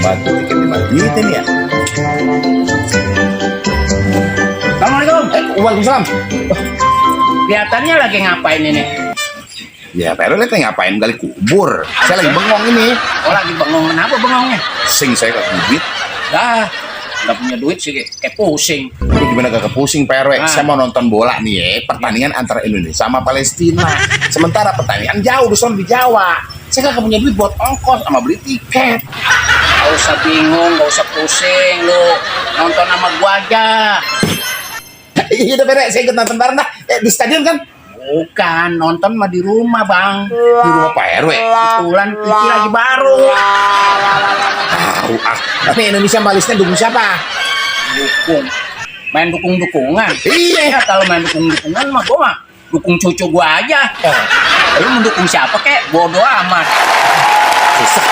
bantu tiket 5 duitin ya. Assalamualaikum. Waalaikumsalam. Kelihatannya lagi ngapain ini? Ya, Pak RW lagi ngapain gali kubur? Saya lagi bengong ini. Oh, lagi bengong. Kenapa bengongnya? Sing saya gak punya duit. Dah, nggak punya duit sih kayak pusing. Ini gimana kagak pusing Pak RW? Ah. Saya mau nonton bola nih ya, pertandingan antara Indonesia sama Palestina. Sementara pertandingan jauh di sana di Jawa. Saya kagak punya duit buat ongkos sama beli tiket. Gak usah bingung, gak usah pusing lu. Nonton sama gua aja. Iya udah Pak, saya ikut nonton bareng dah. Di stadion kan? Bukan, nonton mah di rumah, Bang. Di rumah Pak RW. Kebetulan TV lagi baru. Tahu ah. Tapi Indonesia Malaysia dukung siapa? Dukung. Main dukung-dukungan. Iya. Ya, kalau main dukung-dukungan mah gua mah dukung cucu gua aja. Lu mendukung siapa kek? Bodoh amat. Susah.